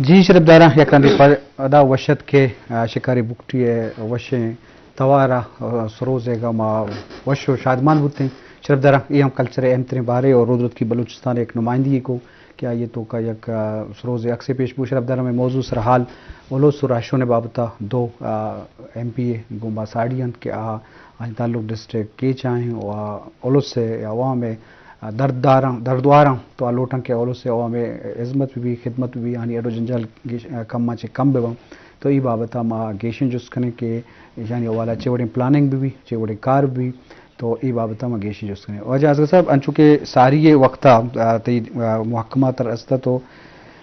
جی شرپداراں، یک رندے پدا وش ات کہ، آ، شکاری بگٹی ءِ وشیں توار ءَ، آ، سروزے گا ما وش و شادمان بوتیں۔ شرپداراں، اے ہم کلچر ءِ اہم تریں بارے اور رودرتکی بلوچستان ءِ یک نمائندگی کو کہ آئی ءِ توکا یک، آ، سروزے عکسے پیش بو۔ شرپداراں، مئے موضوع سرحال الس و رہشون ءِ بابت ءَ دو، آ، ایم پی اے گوں ما ساڑی انت کہ آ، آئی تعلق ڈسٹرکٹ کیچ ءَ ایں و الس ءِ عوام ءِ درداراں، دردواراں، تو آ لوٹاں کہ الس ءِ عوام ءِ ہزمت بہ بی، خدمت بہ بی، آنی اڈ و جنجال گیش-، کم ءَ چہ کم بہ باں۔ تو اے بابت ءَ ما گیشیں جست کنیں کہ ایشانی حوالہ ءَ چے وڑیں پلاننگ بہ بی، چے وڑیں کار بہ بی، تو اے بابت ءَ ما گیشیں جست کنیں۔ واجہ اصغر صاحب، انچو کہ ساری ءِ وقت ءَ، آ، تئی، آ، محکمہ تر است تو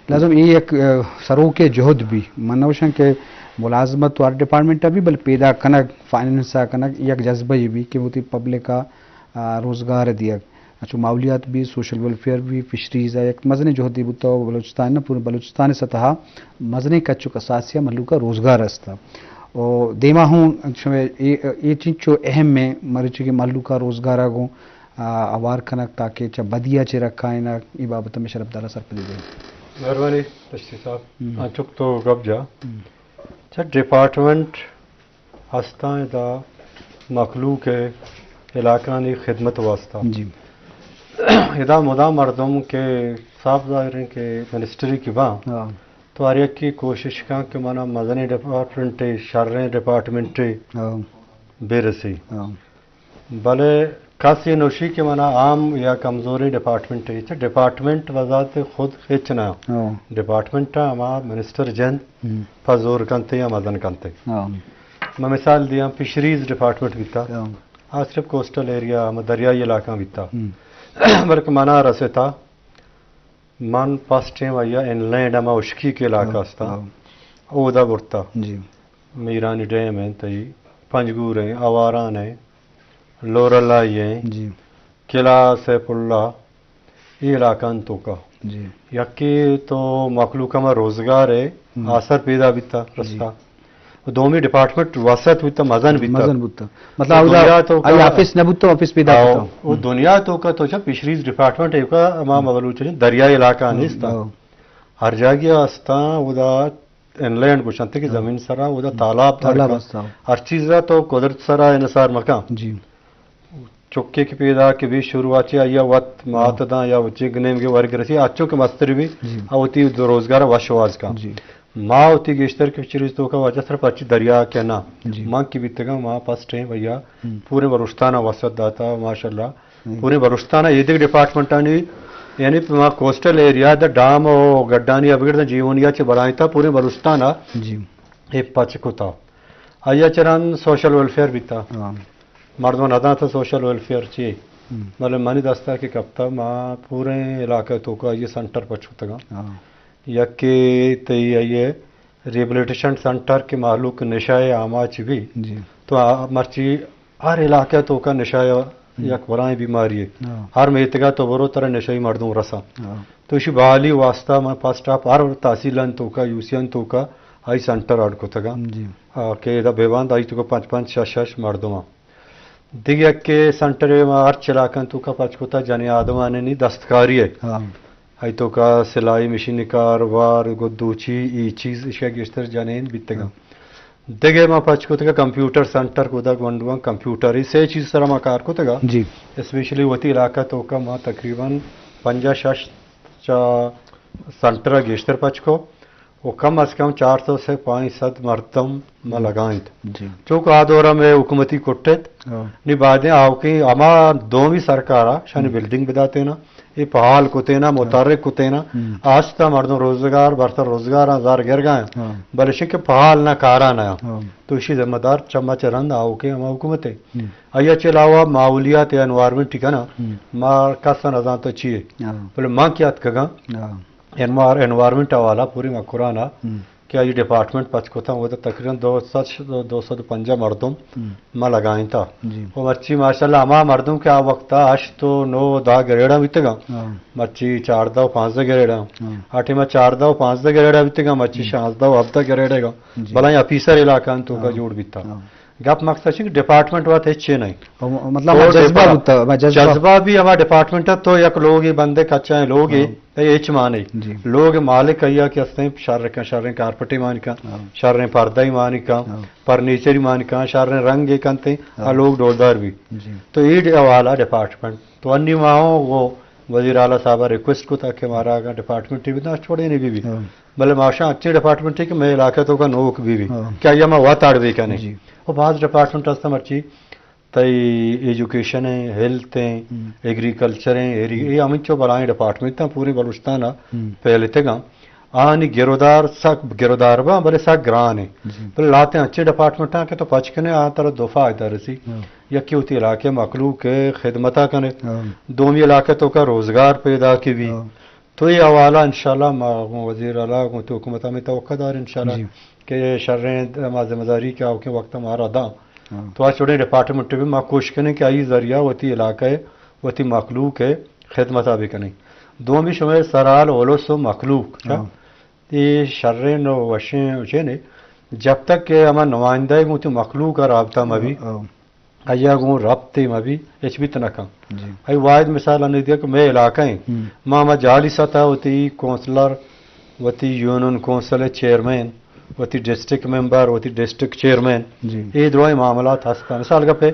لازم اے یک، آ، سروک ءِ جہد بی۔ من نہ گوشاں کہ ملازمت تو ہر ڈپارٹمنٹ ءَ بی، بلے پیدا کنگ، فائننس ءَ کنگ، یک جذبہ یے بی کہ وتی پبلک ءَ، آ، روزگار دیگ۔ انچو ماحولیات بی، سوشل ویلفیئر بی، فشریز ءَ یک مزنیں جہدے بوتگ و بلوچستان نہ، پورے بلوچستان ءِ سطح ءَ مزنیں کچ و کساسے ءَ مھلوک ءَ روزگار است۔ و دیما ہوں شمئے اے، اے چنچو اہم ایں، مرچی کہ مھلوک ءَ روزگار ءَ گوں، آ، ہوار کنگ تاکہ چہ بدی ءَ چہ رکائینگ، اے بابت ءَ مئے شرپدار ءَ سرپدی دئے۔ مہربانی رشتی صاحب، ہم۔ انچک تو گپ جا۔ ہم۔ چہ ڈپارٹمنٹ ہستاں ادا مخلوق ءِ علاقانی خدمت واسطہ۔ جی۔ ادا مدام مردم کہ صاف ظاہر ایں کہ منسٹری کہ باں، ہاں۔ تو ہر یکے کوشش کن کہ منا مزنیں ڈپارٹمنٹے، شریں ڈپارٹمنٹے ہاں۔ بہ رسی۔ ہاں۔ بلے کسے نوشی کہ منا عام یا کمزوریں ڈپارٹمنٹے، چہ ڈپارٹمنٹ بذات خود ہچ نہ۔ ہاں۔ ڈپارٹمنٹ ءَ ہما منسٹر جند ہم۔ پہ زور کنت یا مزن کنت۔ ہاں۔ من مثال دیاں، فشریز ڈپارٹمنٹ بیتا۔ ہاں۔ آ صرف کوسٹل ایریا، ہم دریائی علاقہ بیتا۔ ہم۔ بلکہ منا رسیتا، من فرسٹ ٹائم آیا انلینڈ، ہما ہشکی کہ علاقہ ہاں، استا، ہاں۔ اودا برتا۔ جی۔ میرانی ڈیم ایں، تئی پنجگور ایں، آواران ایں، لورلائی ایں، جی۔ قلعہ سیف اللہ، اے علاقہ انت توکا۔ جی۔ یکے تو مخلوق ہما روزگار ءِ ہم۔ آسر پیدا بیتا جی۔ رستا۔ و دومی ڈپارٹمنٹ وسعت بیتا، مزن بیتا۔ مزن بوتا۔ مطلب، تو اودا دنیا تو آئی کا آفس نہ بوتا، آفس پیدا آؤ، بیتا۔ او ہم۔ دنیا تو کا تو چا فشریز ڈپارٹمنٹ ہے کا، ہما ہم۔ بلوچ دریائی علاقہ ہم، نیستا۔ آؤ۔ ہر جاگہ استا، اودا انلینڈ گوشنت کہ ہاں۔ زمین سرا، اودا ہم۔ تالاب تالاب ترکا۔ استا۔ ہر چیز را تو قدرت سرا انحصار مکن۔ جی۔ چکے کہ پیدا کہ بی شروعات چہ آیا وت مات ہاں۔ داں یا چہ نیمگے ورگ رسی، اچو کہ مستر بی، جی۔ آ وتی روزگار وش واز کن۔ جی۔ ما وتی گیشتر کہ چیز توکا واجہ صرف اچی دریا کہ نا۔ جی۔ من کہ بیتگاں، ما فرسٹ ٹائم بھیا ہم۔ پورے بلوچستان وسعت داتا، ماشاءاللہ۔ ہم۔ پورے بلوچستان ایدگہ ڈپارٹمنٹانی، یعنی ما کوسٹل ایریا دا ڈام و گڈانی ابگڑ دا جیونیا چہ بڑائیں تا پورے بلوچستان جی۔ اے پچ کتا۔ آیا چران سوشل ویلفیئر بیتا۔ ہاں۔ مردم ندانت سوشل ویلفیئر چی۔ ہم۔ بلے منی دستا کہ کپتا، ما پورے علاقہ توکا یہ سنٹر پچ کتگا۔ ہاں۔ یکے تئی آئیے ریبلیٹیشن سنٹر کہ مہلوک نشہ ءِ آماچ بی۔ جی۔ تو آ مرچی ہر علاقہ توکا نشہ ءِ ہم۔ یک بلائیں بیماری ہے۔ ہاں۔ ہر میتگا تو برو ترا نشہ ئی مردم رسا۔ ہاں۔ تو اشی بحالی واسطہ من فرسٹ آف ہر تحصیل انت توکا، یو سی انت توکا، آئی سنٹر اڈ کتگا۔ جی۔ آ، کہ ادا بے باند آئی توکا پنچ پنچ شش شش مردم۔ دگہ یکے سنٹرے ما ہرچ علاقہ توکا پچ کتا، جنی آدمانی دستکاری ہے۔ ہاں۔ آئی توکا سلائی مشینی کار، وار، گدوچی، ای چیز اشیا گیشتر جنین بیتگا۔ ہاں۔ دگہ ما پچ کتگا کمپیوٹر سنٹر، کودا گونڈواں کمپیوٹر، ای سے چیز سرا ما کار کتگا۔ جی۔ اسپیشلی وتی علاقہ توکا ما تقریباً پنجاہ شش چا سنٹر گیشتر پچ کو۔ و کم از کم چار سو سے پانچ سد مردم ما ہم۔ لگائینت۔ جی۔ چونکہ آ دورا مئے حکومتی کٹت۔ ہاں۔ نی بعدیں آوکیں ہما دومی سرکارا شانی ہم۔ بلڈنگ بداتینا، اے پہال کتینا، ہاں۔ متحرک کتینا، ہم۔ آستا مردم روزگار، برسر روزگار زار گرگا ہیں۔ ہاں۔ بلے شک پہال نہ کارا نہ۔ ہاں۔ تو اشی ذمہ دار چما چرند آوکیں ہما حکومت ہے۔ ہم۔ آیا چہ علاوہ ماحولیات یا انوائرمنٹ کنا، ہم۔ ما کسا نزانتا چیئے۔ ہاں۔ بلے ما کیا اتکگاں؟ ہاں۔ انوار-، انوائرمنٹ حوالہ پوری مکران ء ہم۔ کہ آئی ڈپارٹمنٹ پچ کتاں، اودا تقریباً دو سد، دو سد و پنجاہ مردم ہم۔ ما لگائینتا۔ جی۔ و مرچی ماشاءاللہ ہما مردم کہ آ وقت ء ہشت و نو و دہ گریڈاں بیتگاں، ہاں۔ مرچی چاردہ و پانزدہ گریڈاں۔ ہاں۔ آ ٹائم ء چاردہ و پانزدہ گریڈاں بیتگاں، مرچی ہم۔ شانزدہ و ہبدہ گریڈ ء جی۔ بلائیں آفیسر علاقہ انت توکا ہاں۔ جوڑ بیتا۔ ہاں۔ گپ مقصد چی کہ ڈپارٹمنٹ وت ہچ چی نہیں۔ او م-، مطلب تو ہما جذبہ ڈپا-، بوتا، ہما جذبہ۔ جذبہ بھی ہما ڈپارٹمنٹ ہے، تو یک لوگی بندے کچا ہیں لوگی، ہاں۔ اے ہچ مانے۔ جی۔ لوگ مالک ایا کہ استیں شر کن، شریں کارپٹی مان کن، ہاں۔ شریں پردہ مان کن، ہاں۔ فرنیچر مان کن، شریں رنگ کنتے، ہاں۔ آ لوگ ڈولدار بھی۔ جی۔ تو اے ڈ-، حوالہ ڈپارٹمنٹ۔ تو انی ما ہوں وہ وزیر اعلیٰ صاحب ریکویسٹ کو تھا کہ ہمارا اگر ڈپارٹمنٹ بھی نا چھوڑے نہیں بھی بھی۔ ہاں۔ بلے ماشاں اچیں ڈپارٹمنٹے کہ مئے علاقہ توکا نوک بی بی، ہاں۔ کہ آئی ءَ ما وت اڑ بی کنیں۔ جی۔ و باز ڈپارٹمنٹ ہست مرچی، تئی ایجوکیشن ہیں، ہیلتھ ہیں، ہم۔ ایگریکلچر ہیں، ایری-، ہم۔ اے ہمینچو بلائیں ڈپارٹمنٹ ہیں، پورے بلوچستان ءَ ہم۔ پھیلتگاں۔ آنی گرودار سک گرودار باں، بلے سک گران ہیں۔ جی۔ بلے لاتیں اچیں ڈپارٹمنٹ ہیں کہ تو پچ کنے آ ترا دو فائدہ رسی۔ ہاں۔ یکی وتی علاقے مخلوق ءِ خدمتا کنے۔ ہاں۔ دومی علاقے توکا روزگار پیدا کی بھی۔ ہاں۔ تو اے حوالہ انشاءاللہ ما گوں وزیر اعلیٰ گوں تو حکومت ہمیں توقع دار انشاءاللہ جی۔ کہ شریں ما ذمہ داری کہ آوکیں وقت مارا داں۔ ہاں۔ تو آ چوڑیں ڈپارٹمنٹ بھی ما کوشش کنیں کہ آئی ذریعہ وتی علاقہ ءِ، وتی مخلوق ءِ خدمتا بکنیں۔ دومی شمئے سرحال اولس و مخلوق، ہاں۔ اے شریں و وشیں چے نے، جب تک کہ ہما نمائندہ گوں وتی مخلوق ءَ رابطہ مہ بی، ہاں۔ آئی ءَ گوں ربطے مہ بی، ہچ بیت نہ کن۔ جی۔ آئی واحد مثال ہمے دیا کہ مئے علاقہ ہیں، ہم۔ ما ہما جعلی سطح وتی کونسلر، وتی یونین کونسل چیئرمین، وتی ڈسٹرکٹ ممبر، وتی ڈسٹرکٹ چیئرمین، جی۔ اے درائیں معاملات ہستاں۔ مثال گپے،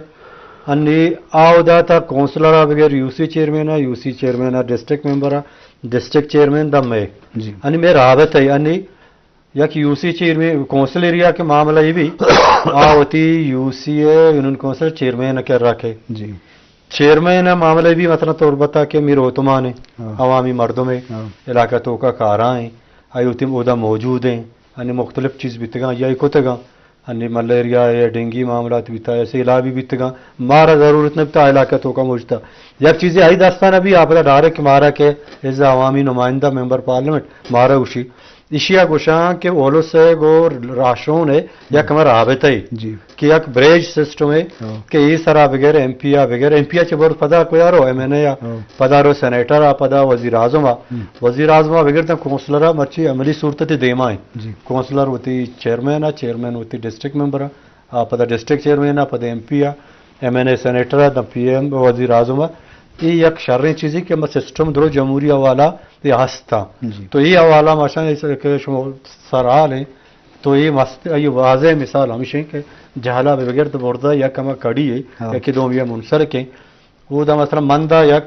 انی آودا تا کونسلر ءَ بغیر یو سی چیئرمین ءَ، یو سی چیئرمین ءَ ڈسٹرکٹ ممبر ءَ، ڈسٹرکٹ چیئرمین دا مئے۔ جی۔ انی مئے رابطہ ہے، انی یک یو سی چیئرمین کونسل ایریا کہ معاملہ ای بھی، آ وتی یو سی ءِ یونین کونسل چیئرمین ءَ کر رکھے۔ جی۔ چیئرمین ءِ معاملہ ای بھی مثلاً تربت ءَ کہ میر اوتمان ہیں، ہاں۔ عوامی مردم ہیں، ہاں۔ علاقہ توکا کارا ہیں، آئی وتی اودا موجود ہیں، انی مختلف چیز بیتگاں، یا کتگاں، انی ملیریا ہے، ڈینگی معاملات بیتا ہے، سیلابی بیتگاں، مارا ضرورت نہ بیتا، علاقہ توکا موجود تھا۔ یک چیزے آئی دستان ابھی آپ ڈائریکٹ مارا کہ از عوامی نمائندہ ممبر پارلیمنٹ مارا گوشی، ایشی ءَ گوشاں کہ اولس ءِ گوں راہشون ءِ یک ہمے رابطہ ءِ جی۔ کہ یک بریج سسٹم ءِ ہاں۔ کہ اے سرا بگر ایم پی ءَ بگر، ایم پی ءَ چہ برز پدا کجا رو، ایم این اے ءَ، ہاں۔ پدا رو سینیٹر ءَ، پدا وزیر اعظم ءَ۔ ہم۔ وزیر اعظم ءَ بگر تاں کونسلر ءَ مرچی عملی صورت ءَ دیما ایں۔ جی۔ کونسلر وتی چیئرمین ءَ، چیئرمین وتی ڈسٹرکٹ ممبر ءَ، آ پدا ڈسٹرکٹ چیئرمین ءَ، پدا ایم پی ءَ، ایم این اے سینیٹر ءَ، داں پی ایم وزیر اعظم ءَ۔ اے یک شریں چیزے کہ ما سسٹم درو جمہوری حوالہ اے ہستاں۔ جی۔ تو اے حوالہ ما شان کہ شما سرحال ہیں، تو اے مست، اے واضح مثال ہمیش ہیں کہ جہلا بگر تو بردا یک ہما کڑی ہے، ہاں۔ یکی دومی منسلک ہیں۔ او دا مثلاً مندا یک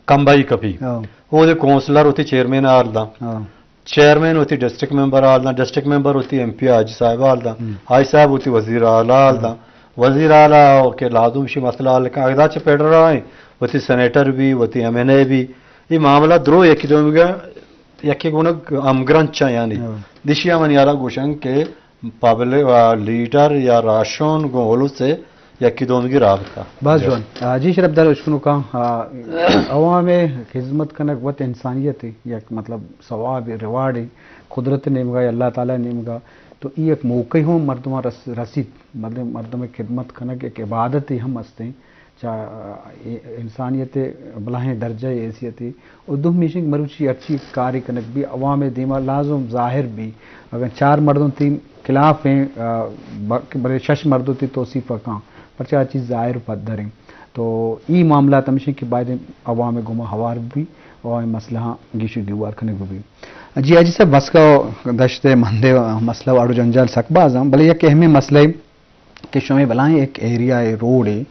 کمبائی کپی۔ ہاں۔ او دے کونسلر وتی چیئرمین حال داں۔ ہاں۔ چیئرمین وتی ڈسٹرکٹ ممبر حال داں، ڈسٹرکٹ ممبر وتی ایم پی حاجی صاحب حال داں، ہم۔ حاجی صاحب وتی وزیر اعلیٰ حال ہاں۔ داں۔ وزیر اعلیٰ کہ لازم شی مسئلہ حل کن، اگدا چہ پیڈر آئیں، وتی سینیٹر بھی، وتی ایم این اے بھی، یہ معاملہ درو یکی دومی گا، یکی گونگ ہمگرنچ یعنی۔ ہاں۔ دشی منی حالا گوشن کہ پبلک و لیڈر یا راہشون گوں اولس ءِ یکی دومی رابطہ۔ باز جی۔ جوان۔ آ، جی شرپ دار اشکنوکاں، آ، عوام ءِ خدمت کنگ وت انسانیت ءِ یک مطلب ثواب ءِ ریوارڈ ءِ قدرت ءِ نیمگا یا اللہ تعالیٰ ءِ نیمگا، تو ای یک موقع ہوں مردماں رس-، رسیت، مطلب مردم ءِ خدمت کنگ یک عبادت ہم استیں۔ چہ، اے، انسانیت ءِ بلاہیں درجہ ءِ حیثیت ءَ۔ و دومی ایش کہ مروچی ہرچی کارے کنگ بی عوام ءِ دیما لازم ظاہر بی۔ اگر چار مردم تئی خلاف ہیں، آ، ب-، بلے شش مردم تئی توصیف ءَ کاں، پرچہ آ چیز ظاہر و پدر ہیں۔ تو ای معاملات ہمیش ہیں کہ باید عوام ءِ گوما ہوار بی، عوام ءِ مسئلہ گیش و گیوار کنگ بی۔ جی حاجی صاحب، بس کا دشت مندے مسئلہ و اڑ و جنجال سک باز ہیں، بلے یک اہمیں مسئلہ کہ شمئے بلاہیں یک ایریا ءِ روڈے،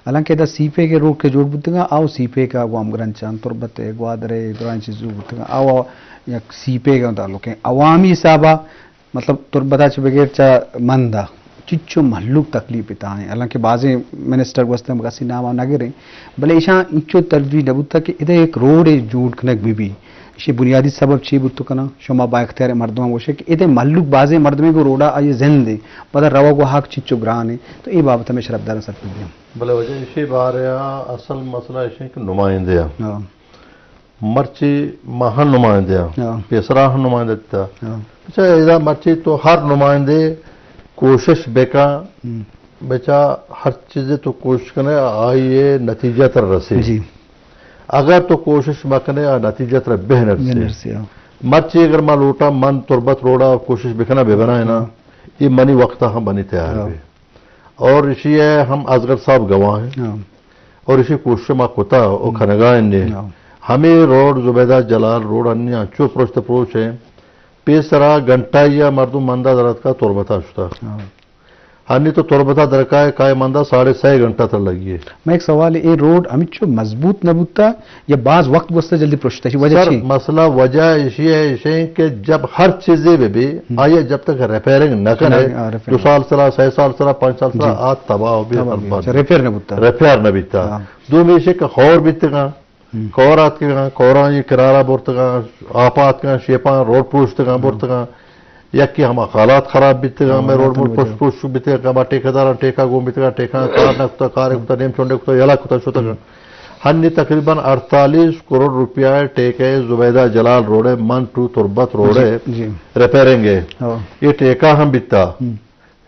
حالانکہ ادا سی پیک ءِ روڈ کہ جوڑ بوتگاں، آؤ سی پیک ءَ گوں ہمگرنچاں، تربت ءِ، گوادر ءِ، درائیں چیز جوڑ بوتگاں، آؤ یک سی پیک ءَ تعلق ہیں۔ عوامی حساب ءَ، مطلب، تربت ءَ چہ بغیر چہ مند ءَ چچو مھلوک تکلیف ءِ تہا ہیں۔ حالانکہ بازیں منسٹر گوستگ، کسی نام ءَ نہ گریں، بلے ایشاں انچو ترجیح نہ بوتگ کہ ادا یک روڈے جوڑ کنگ بہ بی۔ ایشی بنیادی سبب چی بوت کناں؟ شما با اختیار مردماں گوشے کہ ادے مھلوک بازیں مردمے گوں روڈا آئی زند ایں، پدا روگ و ہاک چنچو گران ایں، تو اے بابت ہمے شرپداراں سرپد دیاں۔ بلے واجہ ایشی بارے آ اصل مسئلہ ایش ایں کہ نمائندے آں۔ ہاں۔ مرچی ما ہم نمائندے آں، ہاں۔ پیسرا ہم نمائندے تا۔ ہاں۔ اچھا، ادا مرچی تو ہر نمائندے کوشش بکا، ہم۔ بچا ہر چیزے تو کوشش کنے، آئی اے نتیجہ تر رسے۔ جی۔ اگر تو کوشش مکنے، آ نتیجہ ترا بہ نرسے۔ بہ نرسے، ہاں۔ مرچی اگر ما لوٹا من تربت روڈا کوشش بکنا، بہ بنائے نا، ہاں۔ یہ منی وقت ہم بنی تیار ہاں۔ بی۔ اور اشی ءَ ہم اصغر صاحب گواہ ایں۔ ہاں۔ اور اشی کوشش ما کتا و ہم۔ کنگا ایں نے۔ ہاں۔ ہمے روڈ زبیدہ جلال روڈ انی انچو پرشت پروش ایں۔ پیسرا گھنٹہ یا مردم مندا دراتکا تربتا شتا۔ ہاں۔ ہنی تو تربتا درکائے کائے مندا ساڑھے سئے گھنٹہ تر لگی ایں۔ میں ایک سوال، اے روڈ ہمچو مضبوط نہ بوتا یا باز وقت گوستا جلدی پرشتا؟ وجہ سر، چی؟ مسئلہ وجہ اشی ایں، اشی ایں کہ جب ہر چیزے بہ بی، ہم۔ آئی ءَ جب تک ریپیئرنگ نہ کنے، نہ، آ، ریپیئرنگ۔ دو سال سرا، سئے سال سرا، پنچ سال سرا، جی۔ آ تباہ بی، تباہ بی۔ برباد اچھا، بی۔ ریپیئر نہ بوتا۔ ریپیئر نہ بیتا۔ ہاں۔ دومی اشی کہ خور بیتگاں، ہم۔ کور آتکگاں، کوراں یہ کنارا برتگاں، آپ آتکگاں، شیپاں روڈ پروشتگاں، ہاں۔ برتگاں۔ یکی ہما حالات خراب بیتگاں، ہاں، میں روڈ حالاتاں مر وجہ۔ پروش، پروش بیتگاں، کما ٹھیکیداراں ٹھیکہ گون بیتگاں، ٹھیکہ کار نہ کتا، کار کتا، نیم چنڈے کتا، یلا کتا، شتگاں۔ ہنی تقریباً اڑتالیس کروڑ روپیہ ٹیکہ زبیدہ جلال روڈ ءِ من ٹو تربت روڈ ءِ جی، جی۔ ریپیئرنگ ءِ۔ ہاں۔ یہ ٹیکہ ہم بیتا۔ ہم۔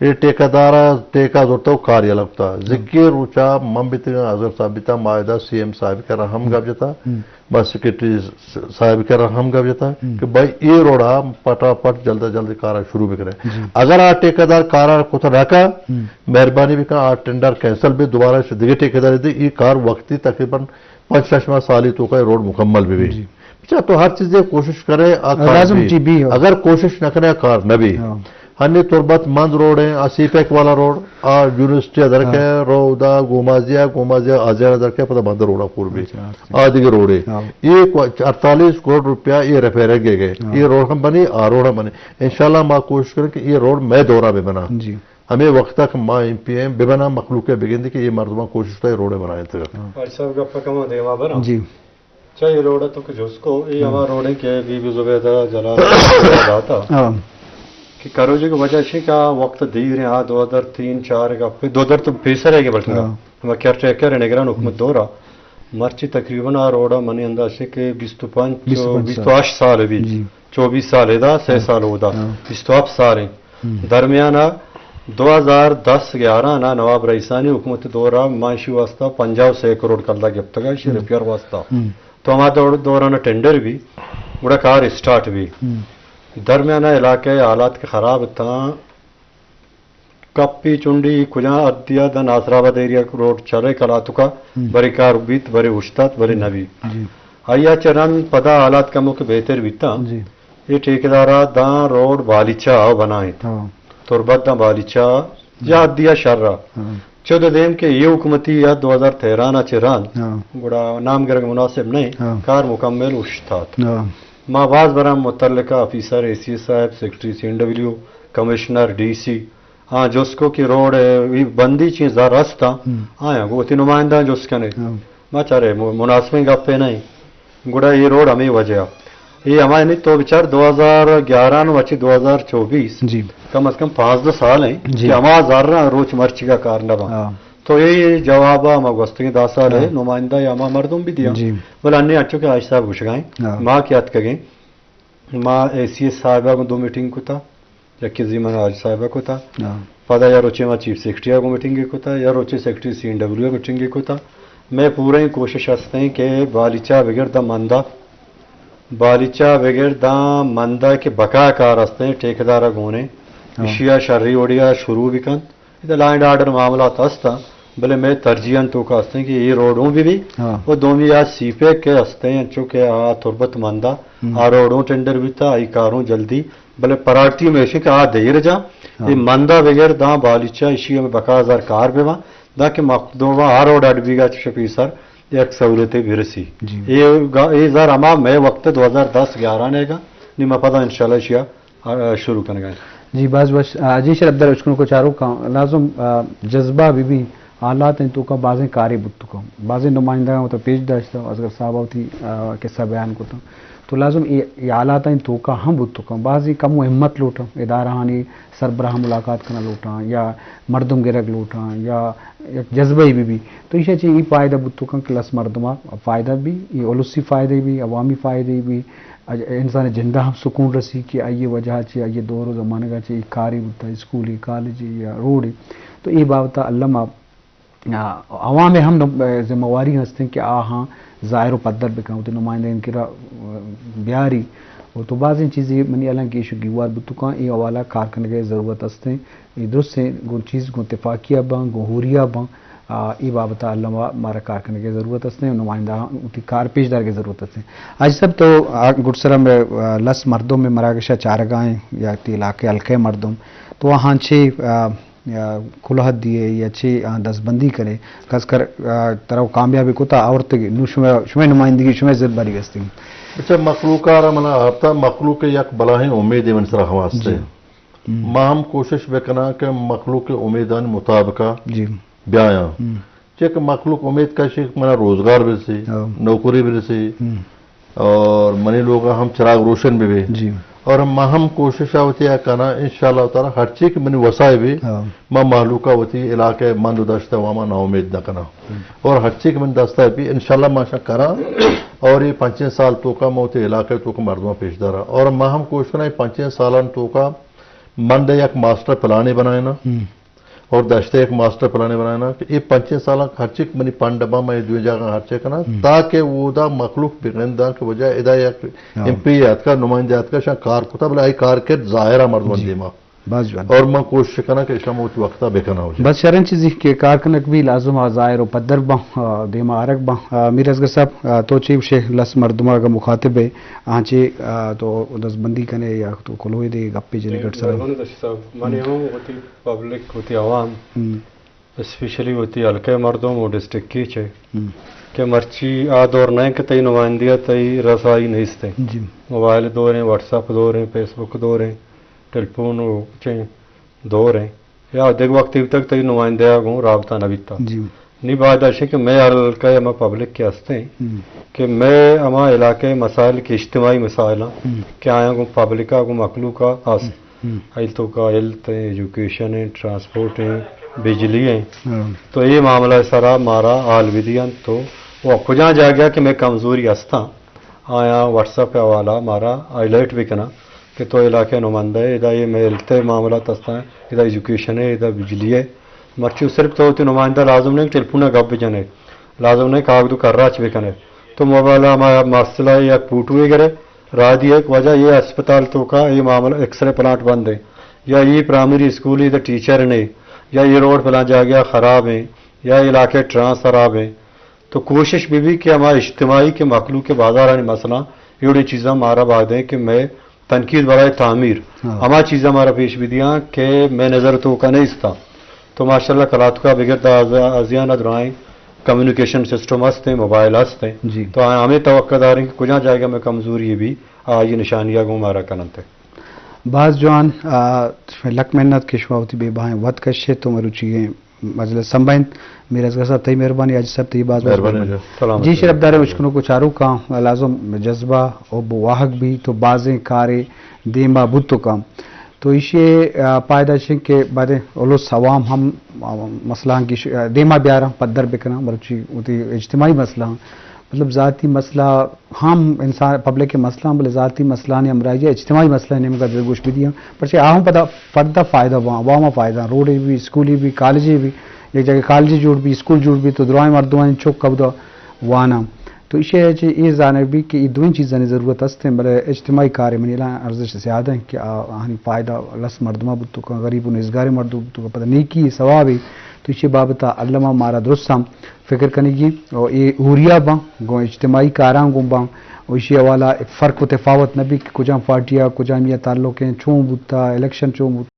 یہ ٹیکہ دارا ٹیکہ زرتا و کار یلا کتا۔ ہم۔ ذکی روچا من بیتگاں، اظہر صاحب بیتا، ما ادا سی ایم صاحب کرا ہم ہم۔ گپ جتا۔ ہم۔ ما سیکرٹری س-، صاحب کرا ہم گپ جتا ہم۔ کہ بھائی یہ روڈا پٹا پٹ جلد جلد کارا شروع بکنے۔ جی۔ اگر آ ٹیکہ دار کارا کتا نہ کا، ہم۔ مہربانی بکن آ ٹینڈر کینسل بی، دوبارہ سے دیگه ٹیکہ دار دی، یہ کار وقتی تقریباً پنچ شش ماہ سالی توکا روڈ مکمل بی بی۔ جی۔ اچھا، تو ہر چیزے کوشش کرے، آ کار لازم بی۔ جی بی ہو۔ اگر کوشش نہ کرے، آ کار نہ بی۔ ہاں۔ ہنی تربت مند روڈ ایں، آ سی پیک والا روڈ، آ یونیورسٹی ادرکے، ہاں۔ رودا، گومازیا، گومازیا آزیان ادرکے، پدا مند روڈا پور بی۔ اچھا، اچھا۔ آ دیگه روڈ ایں۔ ہاں۔ یہ کو-، اڑتالیس کروڑ روپیہ یہ ریپیئرنگ ءِ گئے۔ ہاں۔ یہ روڈ ہم بنی، آ روڈ ہم بنی۔ انشاءاللہ ما کوشش کریں کہ یہ روڈ میں دورہ بہ بنا۔ جی۔ ہمے وقت تک ما ایم پی ایم بہ بنا، مخلوق ءَ بگندی کہ یہ مردمان کوشش تا یہ روڈ بنائیں تک۔ ہاں۔ حاجی صاحب گپا کما دیما برا۔ جی۔ چا یہ روڈ تو کہ جس کو، یہ ہاں۔ ہما روڈ ایں کہ بی بی زبیدہ جلال داتا۔ ہاں۔ کہ کروجی کی وجہ شی کہ وقت دیر ایں، آ دو ہزار تین چار کا، دو ہزار تو پیسر ہے کہ بلکہ ہاں۔ ہما کیئر ٹیکر نگران حکومت ہم۔ دورا۔ مرچی تقریباً آ روڈا منی انداز سے کہ بیست و پنچ، بیست و پنچ سال۔ بیست و ہشت سال بی۔ جی۔ چوبیس سال ادا، سئے ہاں۔ سال اودا۔ ہاں۔ بیست و ہفت سال ایں۔ ہم۔ درمیانا دو ہزار دس گیارہ نا نواب رئیسانی حکومت دورا ما اشی واسطہ پنجاہ و سئے کروڑ کلدار گپتگا، اشی ہم۔ ریپیئر واسطہ۔ ہم۔ تو ہما دور-، دورانا ٹینڈر بی، گڑا کار اسٹارٹ بی۔ ہم۔ درمیانا علاقہ حالات کہ خراب تاں، کپی چنڈی کجا ادیا دا ناصر آباد ایریا روڈ چرے کلاتکا، ہم۔ برے کار بیت، برے اوشتات، برے نہ بیت۔ جی۔ آیا چہ رند پدا حالات کمو کہ بہتر بیتا۔ جی۔ اے ٹھیکیدارا داں روڈ بالیچہ ءَ بنائینت۔ ہاں۔ تربت داں بالیچہ ءَ یا ہاں۔ ادیا شر ءَ۔ ہاں۔ چد دیم کہ اے حکومتی یا دو ہزار تیرہ نا چہ رند ہاں۔ گڑا نام گرگ مناسب نہیں، ہاں۔ کار مکمل اوشتات۔ ہاں۔ ما باز براں متعلقہ آفیسر، اے سی ایس صاحب، سیکرٹری سی این ڈبلیو، کمشنر، ڈی سی، آ جست کو کہ روڈ ءِ بندی چیں زر ہستاں، ہم۔ آیاں گوں وتی نمائندہ جست کنے۔ ہم۔ ما چارے م-، مناسبیں گپے نہ ایں۔ گڑا اے روڈ ہمے وجہ ءَ۔ اے ہما یعنی تو بچار دو ہزار گیارہ نو اچی دو ہزار چوبیس، جی۔ کم از کم پانزدہ سال ایں جی۔ کہ ہما زر روچ مرچیگا کار نہ باں۔ ہاں۔ تو اے جواب ءَ ہما گوستگیں دہ سال ءِ ہاں۔ نمائندہ یا ہما مردم بھی دیاں۔ جی۔ بلے انی انچو کہ حاجی صاحب گوشگائیں، ہاں۔ ما کہ اتکگیں، ما اے سی ایس صاحب ءَ گوں دو میٹنگ کتا، یکے زی من حاجی صاحب ءَ کتا۔ ہاں۔ پدا یا روچے ما چیف سیکرٹری ءَ گوں میٹنگ کتا، یا روچے سیکرٹری سی این ڈبلیو ءَ میٹنگ کتا۔ مئے پوریں کوشش ہستیں کہ بالیچہ بگر داں مندا، بالیچہ بگر داں مندا کہ بقا کار ہستیں ٹھیکیدار ءَ گونے، ہاں۔ اشی ءَ شری وڑی ءَ شروع بکنت۔ ادا لا اینڈ آرڈر معاملات ہستاں، بلے مئے ترجیح انت توکا ہستیں کہ اے روڈ اوں بہ بی۔ ہاں۔ و دومی آ سی پیک کہ ہستیں، انچو کہ آ تربت مندا، ہم۔ آ روڈ اوں ٹینڈر بیتا، آئی کاروں جلدی، بلے پرائرٹی میں ایشی کہ آ دیر جا، ہاں۔ اے مندا بغیر داں بالیچہ ایشی ہمیں بقا زر کار بہ باں، داں کہ مخدوما آ روڈ اڈ بیگا چہ شپی سر یک سہولتے برسی۔ جی۔ اے گا-، اے زر ہما مئے وقت دو ہزار دس گیارہ نے گا، نی ما پدا انشاءاللہ ایشیا آ، شروع کنگا ایں۔ جی، باز وش۔ آ، جی شر عبداللہ اشکنوک و چاروکاں، لازم، آ، جذبہ بہ بی، حالات ایں توکا بازیں کارے بوت کن۔ بازیں نمائندگاں وتا پیش داشتہ، اصغر صاحب وتی، آ، قصہ بیان کتا۔ تو لازم اے، اے حالات ایں توکا ہم بوت کن۔ بازیں کمو ہمت لوٹاں، ادارہانی سربراہ ملاقات کنا لوٹاں یا مردم گرگ لوٹاں یا یک جذبہ بہ بی۔ تو ایشا چہ اے فائدہ بوت کن کہ لس مردما فائدہ بی، اے السی فائدہ بی، عوامی فائدہ بی، اج-، انسان ءِ جند ءَ ہم سکون رسی کہ آئی ءِ وجہ ءَ چہ، آئی ءِ دور ءُ زمانگ ءَ چہ اے کارے بوتہ، اسکولے، کالجے یا روڈے۔ تو اے بابت ءَ الم ءَ آ، عوام ء ہم نم-، ذمہ واری ہستیں کہ آہاں ظاہر و پدر بکن، وتی نمائندہ ان کرا، آ، بیاری۔ و تو بازیں چیزی منی الان کہ ایشو گیوار بوتکاں، اے حوالہ کار کنگے ضرورت ہستیں۔ اے درستیں گوں چیز گوں تفاقیہ باں، گوں ہوریا باں، آ، اے بابت اللہ ما-، مارا کار کنگے ضرورت ہستیں، نمائندہ وتی کار پیش دارگے ضرورت ہستیں۔ آج سب تو، آ، گڈسرا میں، آ، لس مردم میں مراگشہ چارگائیں یا تی علاقے ہلکے مردم تو آہاں چے، آ، یا کلوہ دیئے یا چے آ دزبندی کنے، خاص کر، آ، ترا کامیابی کتا آورتگی، نو شمئے، شمئے نمائندگی، شمئے ذمہ داری ہستی۔ اچھا، مخلوق آرا منا آرتا، مخلوق یک بلاہیں امیدے من سرا ہم ہستے۔ جی۔ ہم۔ ما ہم کوشش بکناں کہ مخلوق امیدانی مطابقہ جی۔ بیایاں۔ ہم۔ چہ کہ مخلوق امید کشی کہ منا روزگار برسی، ہاں۔ نوکری برسی، ہم۔ اور منی لوگا ہم چراغ روشن بہ بی۔ جی۔ اور ما ہم کوشش وتی ء کناں، انشاءاللہ تعالی ہرچی کہ منی وسائے بی، ہاں۔ ما مہلوکا وتی علاقہ مند و دشت عواما ناامید نہ کناں۔ ہم۔ اور ہرچی کہ من دستا بی، انشاءاللہ ما شا کراں۔ اور یہ پنچیں سال توکا ما وتی علاقہ توکا مردماں پیش داراں۔ اور ما ہم کوشش کناں، یہ پنچیں سالان توکا مند یک ماسٹر پلانے بنائینا۔ ہم۔ اور دشتہ یک ماسٹر پلانے بنانا کہ اے پنچیں سالاں ہرچک منی پنڈ باں، من اے دوئیں جاگہ ہرچے کناں، ہم۔ تاکہ اودا مخلوق بگنداں کہ وجہ ادا یک ہاں۔ ایم پی اے آتکا، نمائندہ آتکا، شاں کار کتا، بلے آئی کار کرد ظاہرہ مردماں جی۔ دیما۔ باز جوان۔ اور من کوشش کناں کہ شاں وتی وقتا بکناں وجہ۔ بس شریں چیزی کہ کار کنگ بی لازم آ ظاہر و پدر باں، آ، دیما آرگ باں۔ آ، میر اصغر صاحب، آ، تو چی گوشے لس مردم اگا مخاطب ہے، آنچے، آ، تو دزبندی کنے یا تو کلوہ دے گپے جنے گٹ سر۔ مہربانی دشتی صاحب، منی ہم وتی پبلک، وتی عوام، ہم۔ اسپیشلی وتی حلقہ مردم و ڈسٹرکٹ کیچ ء ہم۔ کہ مرچی آ دور نہ کہ تئی نمائندگی ء تئی رسائی نیست انت۔ جی۔ موبائل دور ہیں، واٹس ایپ دور ہیں، فیس بک دور ہیں، ٹیلیفون و چیں دور ہیں۔ یا دگہ وقت تک تئی نمائندہ ء گوں رابطہ نہ بیتا۔ جی۔ نی باید اشیں کہ مئے حلقہ ء ہما پبلک کہ ہستیں ہم۔ کہ مئے ہما علاقہ ء مسائل کہ اجتماعی مسائل ہیں ہم۔ کہ آیاں گوں پبلک ء گوں مخلوق ء است۔ ہم۔ ایل توکا ہیلتھ ہیں، ایجوکیشن ہیں، ٹرانسپورٹ ہیں، بجلی ہیں۔ ہاں۔ تو اے معاملہ سرا مارا حال بدیان تو و کجا جاگہ کہ مئے کمزوری ہستاں، آیاں واٹس ایپ حوالہ مارا ہائی لائٹ بکناں کہ تو علاقہ نمائندہ ہے، ادا یہ مئے ہیلتھ معاملات ہستاں، ادا ایجوکیشن ہے، ادا بجلی ہے۔ مرچی صرف تو وتی نمائندہ لازم نہیں ٹیلیفون گپ بجنے، لازم نہیں کاغذ و کراچ بکنے۔ تو موبائل ہما مسئلہ یک فوٹو گرے، راہ دی ایک وجہ یہ اسپتال توکا یہ معاملہ ایکس رے پلانٹ بند ہے، یا یہ پرائمری اسکول ہے، ادھر ٹیچر نہیں، یا یہ روڈ فلاں جاگہ خراب ہیں، یا علاقے ٹرانس خراب ہیں۔ تو کوشش بہ بی کہ ہما اجتماعی کہ مخلوق بازارانی مسئلہ، ایوڑی چیزاں مارا باید ہیں کہ مئے تنقید برائے تعمیر۔ ہاں۔ ہما چیزاں مارا پیش بدیاں کہ مئے نظر توکا نیستا۔ تو ماشاءاللہ کلاتکا بگر دا از-، ازیان درائیں کمیونیکیشن سسٹم ہست ہیں، موبائل ہست ہیں۔ جی۔ تو آ ہمیں توقع داریں کہ کجا جائے گا مئے کمزوری بھی، آ یہ نشانیاں گوں مارا کننت۔ باز جوان، آ، لک محنت کہ شما وتی بے بہائیں وقت کشے تو مروچی مجلس سمبھائینت۔ میر اصغر صاحب، تئی مہربانی، حاجی صاحب، تئی باز باز مہربانی۔ مہربانی۔ سلامت۔ جی، شرف داریں اشکنوک و چاروکاں، لازم جذبہ، حب و واہگ بی تو بازیں کارے دیما بوت کاں۔ تو ایشی، آ، پائدہ شنگ کہ بعد الس عوام ہم، آ، مسئلہ کی ش-، آ، دیما بیاراں، پدر بکناں، مروچی وتی اجتماعی مسئلہ، مطلب ذاتی مسئلہ ہم انسان، پبلک ء مسئلہ ہم، بلے ذاتی مسئلہ نے ہمراہی ء اجتماعی مسئلہ نیمگا دل گوش بدیاں۔ پرچہ آہم پدا فردا فائدہ باں، عوام ء فائدہ، روڈے بھی، اسکولے بھی، کالجے بھی، یک جگہ کالجے جوڑ بھی، اسکول جوڑ بھی تو درائیں مردمانی چک ابدا واناں۔ تو ایشی ء چہ اے زانگ بھی کہ اے دوئیں چیزانی ضرورت است ہیں، بلے اجتماعی کار منی الان ارزش زیادہ ہیں کہ آ-، آہانی فائدہ لس مردماں بوت کاں، غریب و نیزگاریں مردم بوت کاں، پدا نیکی ثوابے۔ تو ایشی بابت ء الما مارا درستاں فکر کنگی و اے ہوریا باں، گوں اجتماعی کاراں گوں باں، و ایشی حوالہ فرق و تفاوت نہ بی کہ کجام پارٹی ء کجامی ء تعلق ہیں، چون بوتا، الیکشن چون بوتا۔